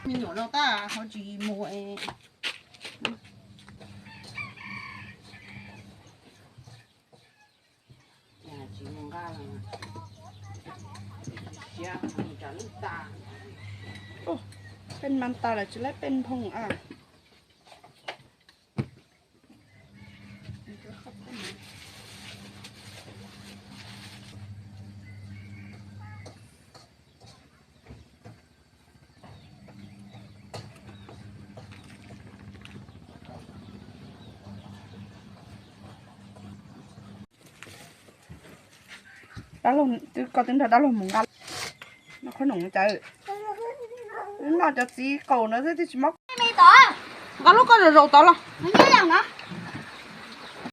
Me nyuam no tab ho tsis mus. Tsis mus nqa los siab, mus tsam lub tas. Peb mas tas lawm tsis laib peb nphoo a. Dab laug, twb koj twb nrog dab laug mus nqa no qhob noom cawv. Noj cov txiv qaum no twb tsis mob. Nqa lub koj zaum zaum tod los.